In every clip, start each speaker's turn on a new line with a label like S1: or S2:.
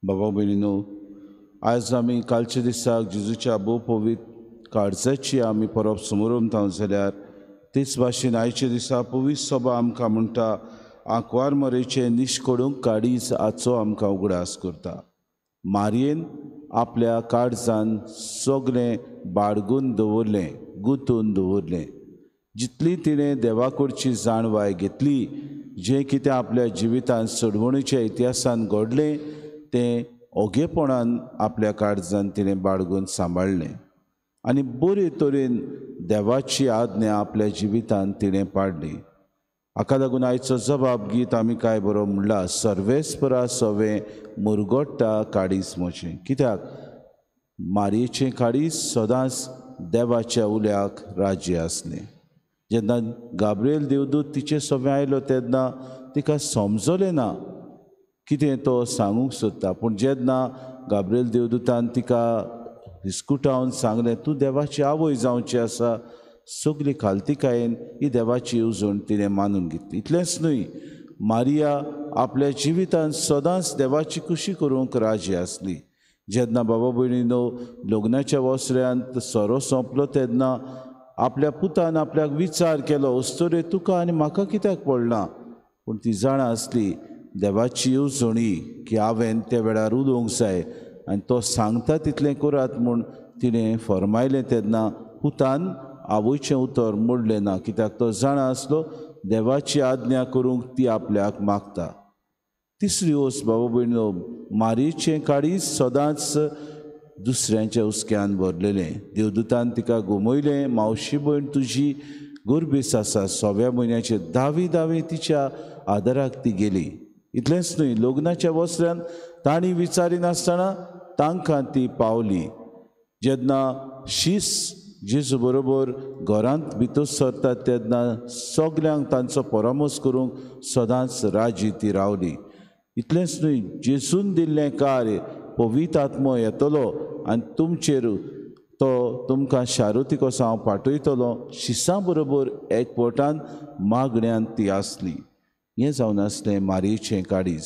S1: बाबा भयणीनो, आयज आमी कालच्या दिसाक जेजूच्या भोव पवित्र काळजाची आमी परब समोरमता जाल्यार तेच भाशेन आयच्या दिसा पवित्र सभा आमकां म्हणटा आंकवार मरेचें निश्कोडूंक काडीज हाचो आमकां उगडास करता. मारयेन आपल्या काळजान सगळें बाळगून दवरलें, गुंतून दवरलें. जितली तिणें देवाकडची जाणवाय घेतली, जें कितें आपल्या जिवितांत सोडवणीच्या इतिहासान घडलें तें ओगेपणान आपल्या काळजान तिणें बाळगून सांबाळ्ळें आनी बरे तरेन देवाची आज्ञा आपल्या जिवितांत तिणें पाडली. हाका लागून आयचो जबाब गीत आमी काय बरो म्हणला, सर्वेस्परा सवें मुरगोट्टा काडीस म्हजें. कित्याक मारयेचें काडीस सदांच देवाच्या उल्याक राज्य आसलें. जेन्ना गाब्रिएल देवदूत तिचे सवें आयलो तेन्ना तिका समजलें ना कितें तो सांगूंक सोदता, पूण जेन्ना गाब्रिएल देवदूतान तिका हिस्कुटावन सांगलें तूं देवाची आवय जावची आसा, सगली खालतिकायेन ही देवाची येवजण तिणें मानून घेतली. इतलेंच न्हय, मारिया आपल्या जिवितांत सदांच देवाची खुशी करूंक राजी आसली. जेन्ना बाबा भयणीनो लग्नाच्या वसऱ्यांत सोरो सोंपलो तेन्ना आपल्या पुतान आपल्याक विचार केलो, अस्तुरे तुका आनी म्हाका कित्याक पडलां? पूण ती जाणा आसली देवाची येवजणी की हांवें त्या वेळार उलोवंक जाय आनी तो सांगता तितलें करात म्हूण तिणें फर्मायलें. तेन्ना पुतान आवयचें उतर मोडलें ना, कित्याक तो जाणा आसलो देवाची आज्ञा करूंक ती आपल्याक मागता. तिसरी वस्त बाबा भयणीनो, मारयेचें काळीज सदांच दुसऱ्यांच्या हुस्क्यान भरलेलें. देवदूतान तिका घुमयलें, मावशी भयण तुजी गोरबेस आसा. 6व्या म्हयन्याचे धावी धावी तिच्या आदाराक ती गेली. इतलेंच न्हय, लग्नाच्या वस्त्रान तांणी विचारिनासतना तांकां ती पावली. जेन्ना शीस जेजू बरोबर घरांत भितर सरतात तेन्ना सगल्यांक तांचो परामर्श करूंक सदांच राजी ती रावली. इतलेंच न्हय, जेजून दिल्लें कार्य पवित्र आत्मो येतलो आनी तुमचेर तो तुमकां शारुती कसो हांव पाठयतलो, शिसां बरोबर एकवटान मागण्यान ती आसली. हें जावन आसलें मारयेचें काडीज.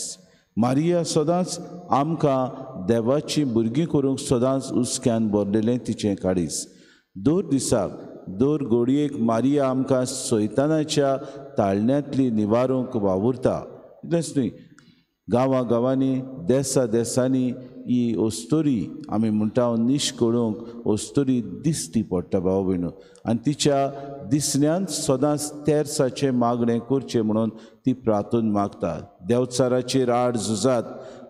S1: मारिया सदांच आमकां देवाची भुरगीं करूंक सदांच हुस्क्यान भरलेलें तिचें काडीज. दर दिसाक दर घडयेक मारिया आमकां सैतानाच्या ताळण्यांतली निवारूंक वावुरता. इतलेंच न्हय, गांवां गांवांनी देसा देसांनी ही अस्तुरी आमी म्हणटा निश्कळूंक अस्तुरी दिसती पडटा भाव भयणो, आनी तिच्या दिसण्यान सदांच तेर्साचें मागणें करचें म्हणून ती प्रार्थन मागता. देवचाराचेर आड झुजात,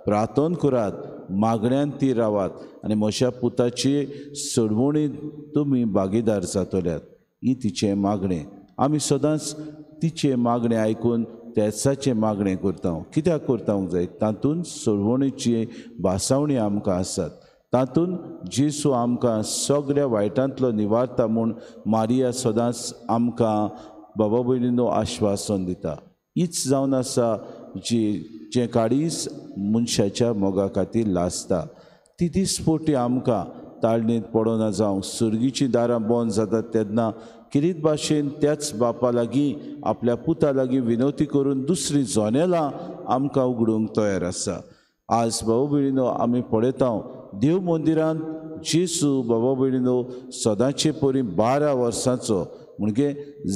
S1: प्रार्थन करात, मागण्यान ती रावात आनी म्हज्या पुताची सोडवणींत तुमी भागीदार जातल्यात, ही तिचें मागणें. आमी सदांच तिचें मागणें आयकून तेर्साचें मागणें करता. कित्याक करता जाय? तातूंत सोडवणीची भासावणी आमकां आसात, तातूंत जेजू आमकां सगळ्या वायटांतलो निवारता म्हूण मारिया सदांच आमकां बाबा भयणीनो आश्वासन दिता. हीच जावन आसा जी जें काडीज मनशाच्या मोगा खातीर लासता. ती दिसपोटी आमकां ताळणींत पडना जावं, सुर्गीचीं दारां बंद जातात तेन्ना किरीत भाशेन त्याच बापा लागीं आपल्या पुता लागीं विनवती करून दुसरीं जनेलां आमकां उगडूंक तयार आसा. आज भाऊ भयणीनो आमी पळयता देव मंदिरांत जेजू बाबा भयणीनो सदांचे परी 12 वर्सांचो म्हणजे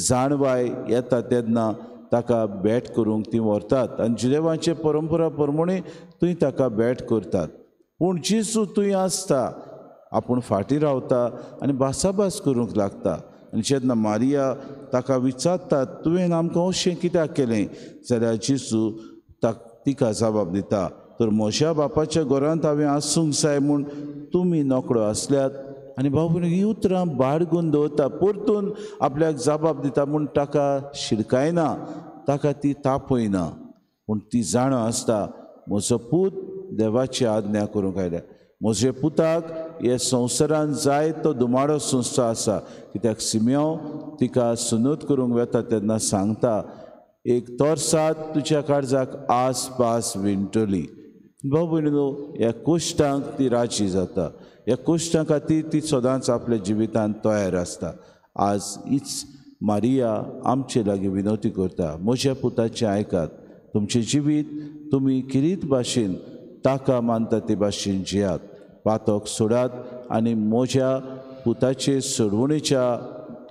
S1: जाणवाय येता तेन्ना ताका भेट करूंक ती व्हरतात आनी जुदेवांचे परंपरा प्रमाणे थंय ताका भेट करतात. पूण जेजू थंय आसता, आपूण फाटीं रावता आनी भासाभास करूंक लागता. आनी जेन्ना मारिया ताका विचारता तुवें आमकां अशें कित्याक केलें, जाल्यार जेजू तिका जबाब दिता, तर म्हज्या बापाच्या घरांत हांवें आसूंक जाय म्हूण तुमी नकळो आसल्यात. आनी बाबू ही उतरां बाळगून दवरता, परतून आपल्याक जबाब दिता म्हूण ताका शिडकायना, ताका ती तापयना, पूण ती जाणा आसता म्हजो पूत देवाची आज्ञा करूंक आयल्या, म्हजे पुताक हे संवसारान जाय तो दुमाडो संस्था आसा. कित्याक सिमियांव तिका सुनत करूंक वेता तेन्ना सांगता, एक तोरसाद तुज्या काळजाक आसपास विणटली. भाव भयणीनो, ह्या कश्टांक ती राजी जाता, ह्या कश्टां खातीर ती सदांच आपल्या जिवितांत तयार आसता. आज हीच मारिया आमचे लागीं विनवती करता, म्हज्या पुताचें आयकात, तुमचें जिवीत तुमी किरीत भाशेन ताका मानता ते भाशेन जियात. पातक सोडात आनी म्हज्या पुताचे सोडवणेच्या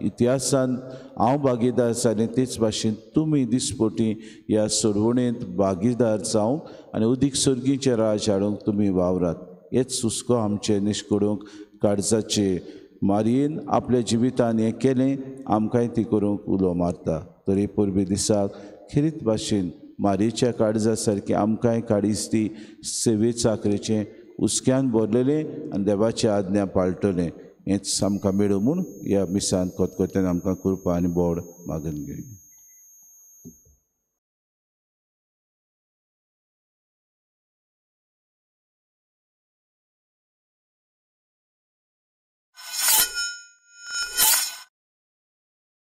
S1: इतिहासान हांव भागीदार जालें तेच भाशेन तुमी दिसपोटी ह्या सोडवणेंत भागीदार जावंक आनी उदीक सर्गीचें राज हाडूंक तुमी वावरात. हेच हुस्को आमचे निश्कडूंक काळजाचे मारयेन आपल्या जिवितान हें केलें, आमकांय ती करूंक उलो मारता. तरी परबे दिसाक खेरीत भाशेन मारयेच्या काळजा सारकें आमकांय काळीज ती सेवे चाकरेचें हुस्क्यान भरलेलें आनी देवाची आज्ञा पाळटलें हेंच आमकां मेळूं म्हूण ह्या मिसान खतखत्यान आमकां कृपा आनी बोड मागून घेवया.